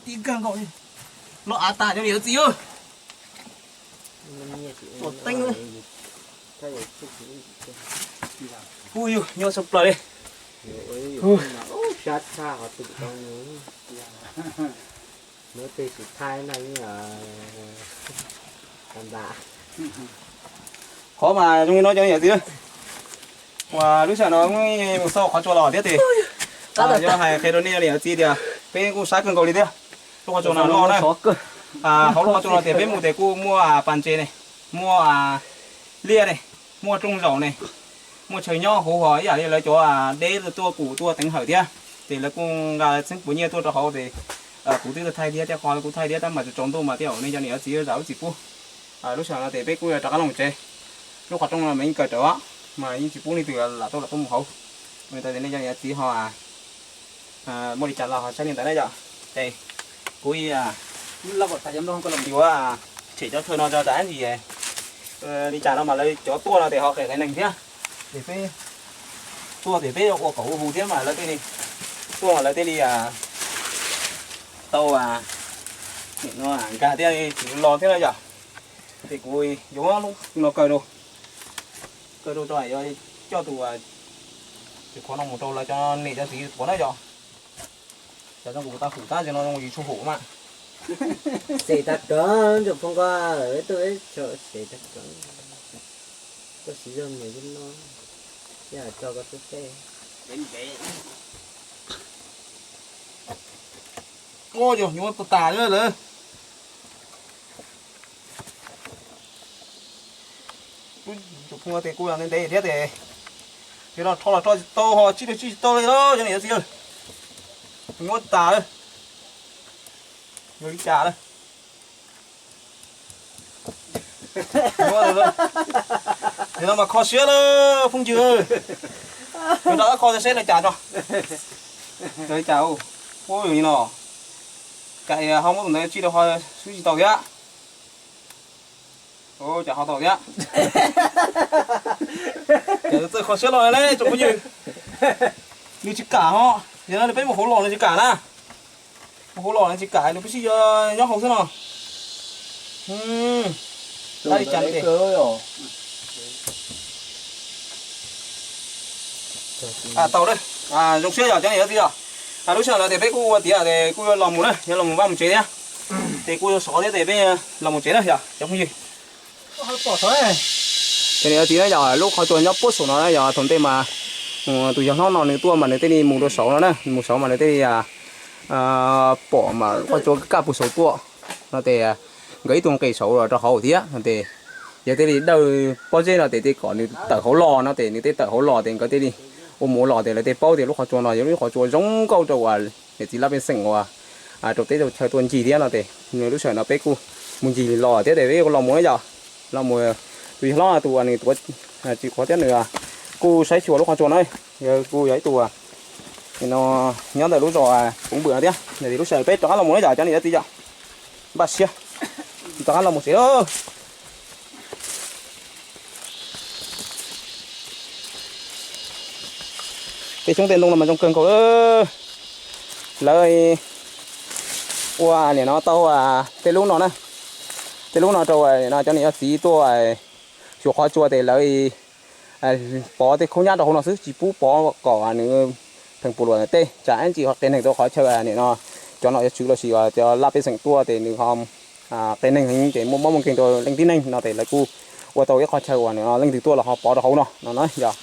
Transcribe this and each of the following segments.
Tib kawg nkaus li. Los av tas cov niam cov txiv. Tuam teeb. Hu yug nyob sab plaws li. Qhov mas zoo li no cov niam cov txiv, uas lub sij hawm no mus xauj qhov tsua los thiab ces yog hais qhia rau nej cov niam cov txiv tias peb kuj sab kawg nkaus li thiab. Lub qhov tsua no loj na. Hauv lub qhov tsua no tias peb mus tias kuj muaj pas ntses ne, muaj liaj ne, muaj rooj zaum ne, muaj chaw nyob huv hos ib yam li lawv cov deb tuaj kuv tuaj teev hawm thiab. Ces lawv kuj nqa txheeb puas nyiaj tuaj rau hauv ces kuv twb thaij thiab, tej qho kuv thaij thiab tab mas tsaus ntuj mas tej zaum nej cov niam cov txiv zam lub txim pub. Lub sij hawm no ces peb kuj yuav rov qab los tsev. Lub qhov rooj no mas yeej kaw rawv mas yeej tsis pub leej twg lam tuaj lam tuaj mus hauv. Ua li ntawd nej cov niam cov txiv ho muaj li cas los ho saib li ntawd na yom. Ces kuv yuav tshem cov chaw no tso tsam ntsis li cas no mas lawv cov tuaj no ces ho qes qes neeg thiab. Ces peb tuaj ces peb ua kom huv huv thiab mas lawv thiaj li tuaj mas lawv thiaj li tau nkag thiab tsis los thiab na yom. Ces kuv yuav lub no kaw rau, kaw rau tso yuav coj tus tus qhov no mus rau lawv cov niam cov txiv pom na yom. Cov zoo kuv tau hum tab sis no zoo yus tshua hum mas. Xes tag kawg ntsoom phooj koj, tuaj ib tso xes tag kawg. Koj siv zog mus no, yog tso koj tuaj tej. Ua yog nyuaj tas tas lawm. Tus phooj ywg kuj ntev ntev thiab ces, ces no rho los rho tsis tau ho tsij rau tsij tsis tau li los cov niam cov txiv, nyuaj tas lawm. Yuav li cas lawm? Nim no mas kho siab lawm phooj ywg. Yuav rov qab kho seb li cas tso. Li cas, ua li no, cas ho muab tus ntawd tsij rau ho swb tsis tau thiab. Cas ho tau thiab. Ces txawj kho siab los ne tsoom phooj ywg. Nws tsis kam ho, yog no peb mus hauv los nws tsis kam na. Mus hauv los nws tsis kam, nws peb sib yuav nyob hauv xwb no. Li cas tau, zoo siab yog cov niam cov txiv yog. Lub sij hawm no tias peb kuj ua tiav ces kuj yuav los mus na, yuav los mus vaj mus tsev thiab. Ces kuj yuav sov thiab ces peb los mus tsev na yog cov phooj ywg. Cov niam cov txiv na yog lub qhov tsua nyob puag saum no na yog thaum ntej mas tus yawg hlob no nws tuaj mas nws thiaj li mus rau saud no na, mus saud mas nws thiaj li pom mas qhov tsua kaj puag saud tuaj no ces nkawd ib tug nqis saud los rau hauv thiab no ces yog thiaj li dawj pob zeb no ces thiaj kom nws tawm hauv los no ces nws thiaj tawm hauv los ces nkawd thiaj li ua mus ua los ces lawv thiaj paub tias lub qhov tsua no yog lub qhov tsua zoo nkauj rau uas niam txiv laj pej xeem uas rau teb rau chaw tuaj ncig thiab no ces nws lub sij hawm no peb kuj mus ncig los thiab ces peb kuj los mus na yom. Los mus, tus yawg hlob tus uas nws tuav tsis quav thiab nws kuj saib xyuas lub qhov tsua no, yog kuj yog ib tug no nyob ntawm lub zos Pov Npwm no thiab. Lub sij hawm peb rov qab los mus na yom cov niam cov txiv yom. Npaj siab rov qab los mus tsev lawm. Tej xyoob tej ntoo no mas zoo kawg nkaus. Lawv ua nim no tau tej lub no na, tej lub no rau nim no cov niam cov txiv tuaj xyuas qhov tsua ces lawv pov tej khaub nyab rau hauv no xwb, tsis pub pov kom nws pheej pus luam tej, tsam ib ntsis ho qias neeg rau qhov chaw nim no cov nom cov tswv los sis cov laj pej xeem tuaj ces nws ho qias neeg heev ces muaj mob muaj nkeeg rau leej tib neeg no ces lawv kuj ua tau ib qhov chaw uas nim no leej twg tuaj los ho pov rau hauv no no na yog.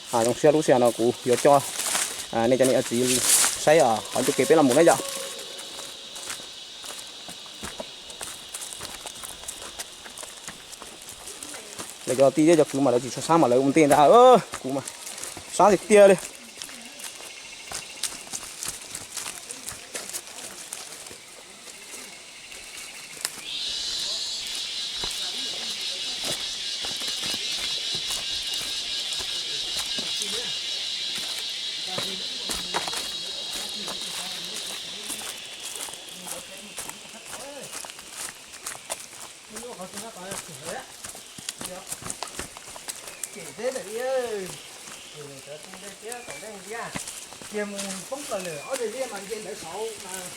Zoo siab lub sij hawm no kuv yuav coj nej cov niam cov txiv saib qhov ncauj kev peb los mus na yom. Lawv cov tij thiab cov kwv mas lawv tsis tshua sab mas lawv ua ntej ntag, kuv mas sab tiag tiag li. Ces mus poob plaws lawm, ob tug liaj mas nce ntawd saud mas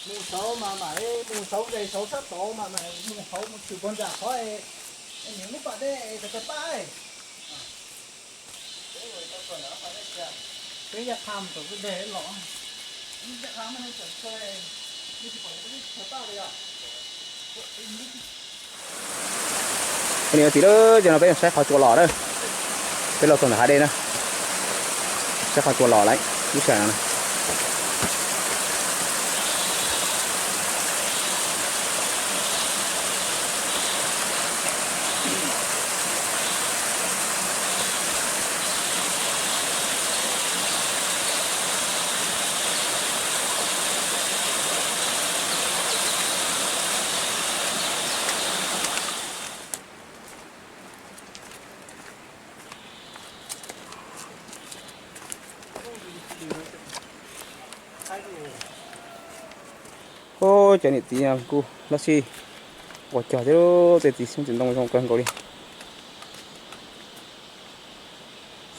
Mus saud mas mam li mus saud nqes saud sab tod mas mam mus hauv mus tshwm puag nram qhov es niam lub pas dej es tawg pab. Peb yaj qha mus tom kwj deg los. Cov niam txiv, ces no peb saib qhov tsua los na. Peb los txog ntawm hav dej na. Saib qhov tsua los lawm lub sij hawm no. Ub, cov niam txiv kuj loj sij ua cog thiab, tej txiv xyoob txiv ntoo zoo kawg nkaus li.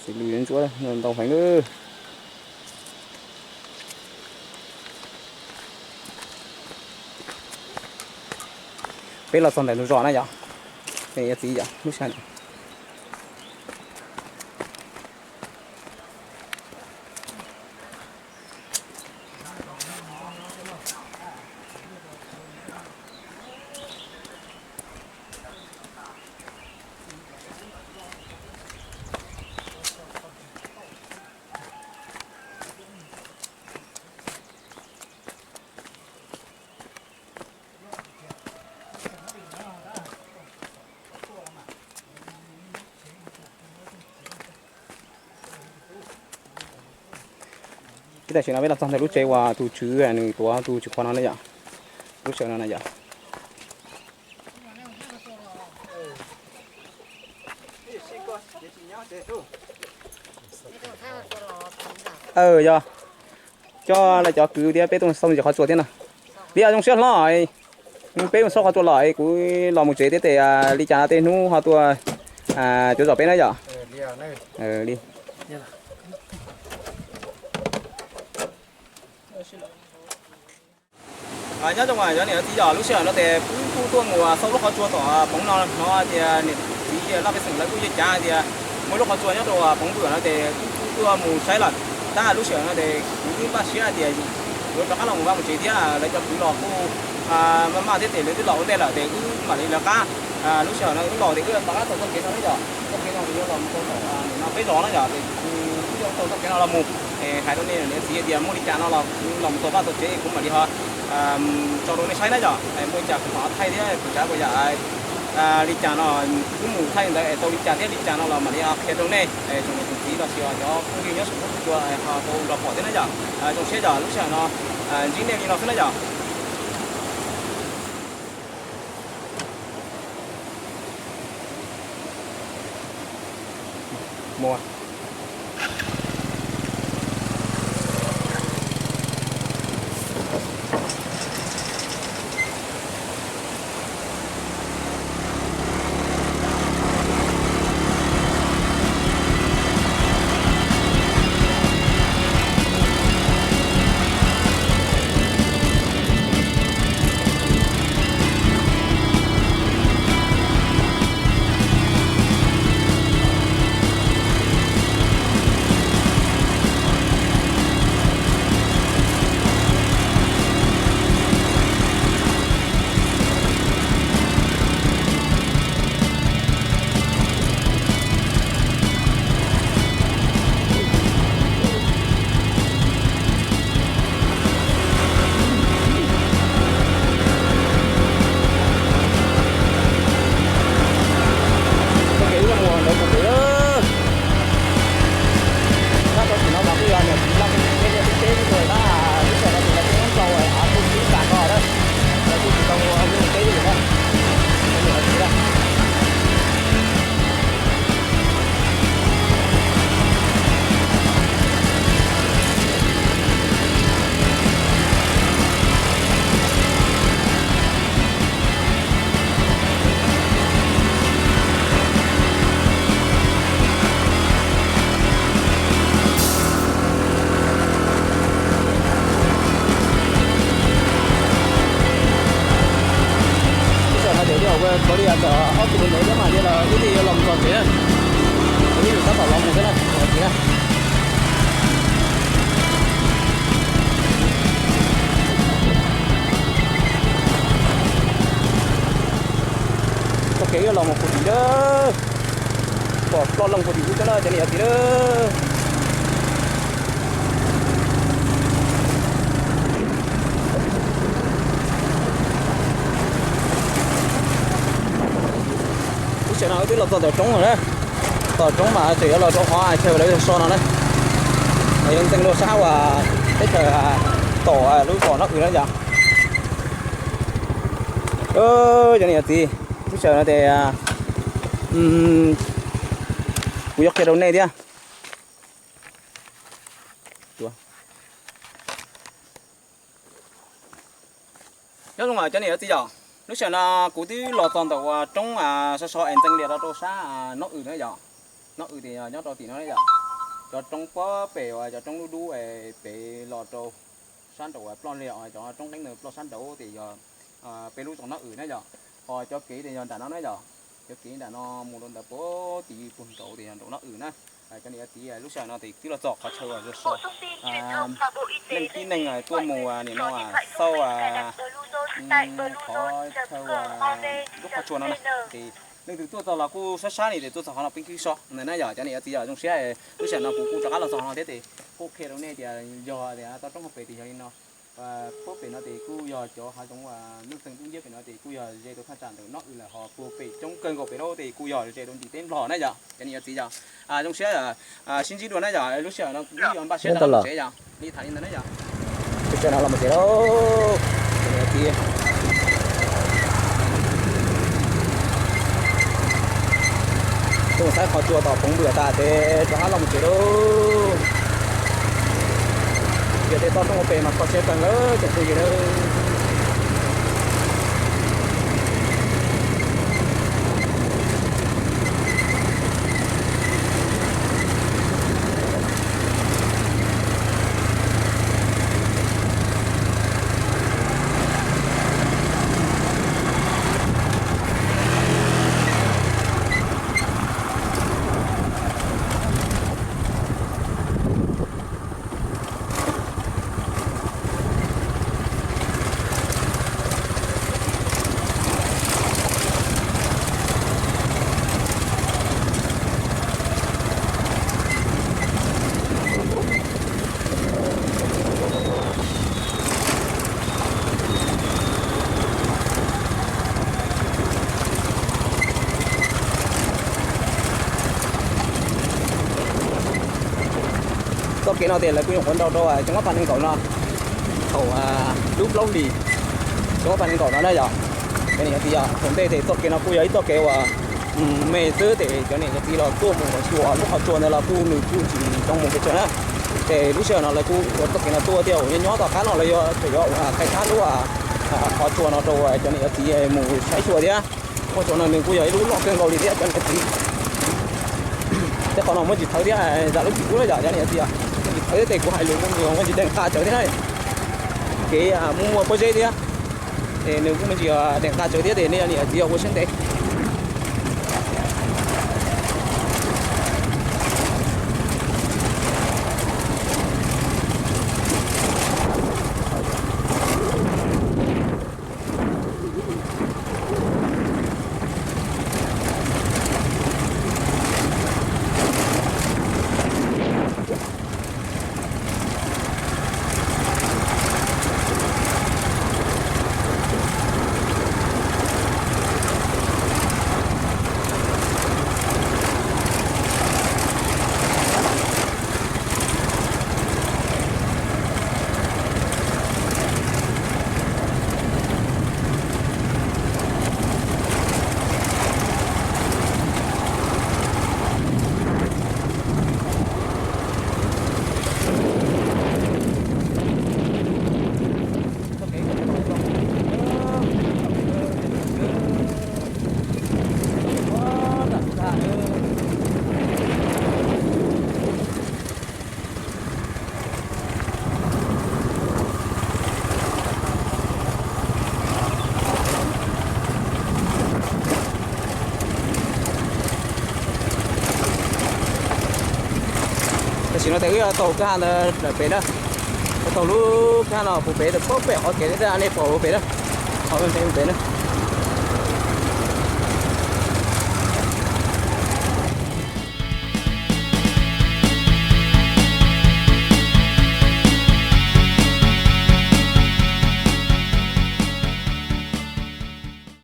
Txiv lws ntsuab ntau heev lawm. Peb los txog ntawm ntug zos na yom. Niam txiv yom, lub sij hawm no. Ib tam sim no peb los txog ntawm lub tsev uas tus tswv nws tuav tus tswv qhua no na yom. Lub sij hawm no na yom. Yog coj lawv cov kwv thiab peb tuaj xauj ntsis qhov tsua thiab na. Li zoo siab hlo, peb mus xauj qhov tsua los kuv los mus tsev thiab tes li cas no tej hnub ho tuaj cuab zom peb na yom. Li nyob zoo cov niam txiv, yog lub sij hawm no ces kuv kuj tuaj mus xauj lub qhov tsua tom Poov no, hnov tias niam txiv laj pej xeem lawv kuj yeej cav tias muaj lub qhov tsua nyob rau Poov Vwm no ces kuv kuj tuaj mus saib lawm. Tab lub sij hawm no ces kuv twb npaj siab tias yuav rov qab los mus vaj mus tsev thiab lawv cov kwv los kuj maj maj thiab ces lawv twb los ua ntej lawm ces wb mam li lawv qab. Lub sij hawm no wb los ces wb rov qab taug txoj kev no na yom, txoj kev no ces yuav los mus rau tom no peb zos na yom, ces wb yuav taug txoj kev no los mus. Hais rau nej niam txiv tias muaj li cas no los los mus tau vaj tau tsev kuv mam li ho tso rau nej saib na yom. Muaj li cas kuv mam thaij thiab kuv xav kuv yam li cas no kuv mus thaij ntawd es tau li cas thiab li cas no los mam li qhia rau nej tsoom niam tsoom txiv los sis cov phooj ywg nyob saum huab cua ho tau nrog pom thiab na yom. Zoo siab yog lub sij hawm no ntsib nej li no xwb na yom. Txog ob kilómetro thiab mas thiaj los wb thiaj yuav los mus txog tsev na. Wb yuav tab tom los mus thiab na, mus tsev na. Txoj kev wb los mus puag tim na, pom ploj leej puag tim ub xwb na cov niam cov txiv na. Lub sij hawm no wb twb los txog ntawm roob lawm na. Txog roob mas tseem yuav los rau qhov chaw lawv so no na. Yuav ntxeev rau sab uas teb chaws tom lub zos Nab Wm na yom. Cov niam cov txiv, lub sij hawm no ces kuv yuav qhia rau nej thiab. Nyob zoo cov niam cov txiv yom, lub sij hawm no kuv twb los txog ntawm uas roob so so es ntxeev lias rau rau sab Nab Wm na yom. Nab Wm ces nyob rau tim no na yom. Cov roob puag pem uas cov roob dub dub es pem los rau sab nraud uas ploj lias, cov roob qeeb ntawd ploj sab nraud ces yog peb lub zos Nab Wm na yom. Ho cov kev ces yog nram no na yom. Cov kev nram no mus rau ntawd puag tim puag nraud ces yog nraum Nab Wm na. Cov niam cov txiv, lub sij hawm no ces twb los txog qhov chaw uas so so, leej tib neeg tuaj mus nim no xauj qhov chaw uas lub qhov tsua no na. Ces leej twg tuaj txog los kuj sab sab li ces tuaj txog qhov no peb twb so ntawd na yom. Cov niam cov txiv yom, zoo siab lub sij hawm no kuv kuj rov qab los txog qhov no thiab ces kuj qhia rau nej tias yog tias tau roob hauv pes ces yog li no. Puag pem no ces kuj yog cov hav zoov uas Nuj Xeev Dub Nciab pem no ces kuj yog ze rau thaj tsam ntawm Nab Wm lawm, ho puag pem coob kawg nkaus pem no ces kuj yog ze rau ntim teb Nplog na yom. Cov niam cov txiv yom, zoo siab sib ntsib dua na yom. Lub sij hawm no kuv yuav npaj siab rov qab los tsev yom, li tham li ntawd na yom. Lub sij hawm no los mus tsev lauj. Tuaj saib qhov tsua tom Poov Npwm tas ces rov qab los mus tsev lauj. Yog tias toj roob ua pes mas kho siab kawg nkaus cov phooj ywg na. Txoj kev no ces lawv kuj nyuam qhuav nrau rau xyoo ob phav nees nkaum no, thaum lub plaub hlis xyoo ob phav nees nkaum no na yom. Cov niam cov txiv yom, thaum ntej ces txoj kev no kuj yog ib txoj kev uas me xwb ces cov niam cov txiv los tuaj mus xyuas lub qhov tsua ntawd los kuj nws kuj tsis zoo mus pes tsawg na. Ces lub sij hawm no lawv kuj ua txoj kev no tuaj thiab, uas nyob tom qab no lawv yuav tsum yuav ua khai thab lub qhov tsua no rau cov niam cov txiv mus saib xyuas thiab. Qhov tsua no nws kuj yog ib lub loj kawg nkaus li thiab cov niam cov txiv. Tej qhov no muaj tsis thawv thiab, zam lub tsis kub na yom cov niam cov txiv, muaj tsis thawv thiab ces kuv hais lus muaj tsis dees qa tsawv thiab na. Kev muaj muaj pob zeb thiab, ces nws kuj muaj tsis dees qa tsawv thiab ces nej niam txiv ua siab ntev. Tam sim no ces wb yuav taug kwj ha ntawd lawm pem na. Yuav taug lub kwj ha no puag pem, pem qhov kev nej pom puag pem na. Qhov pem puag pem na.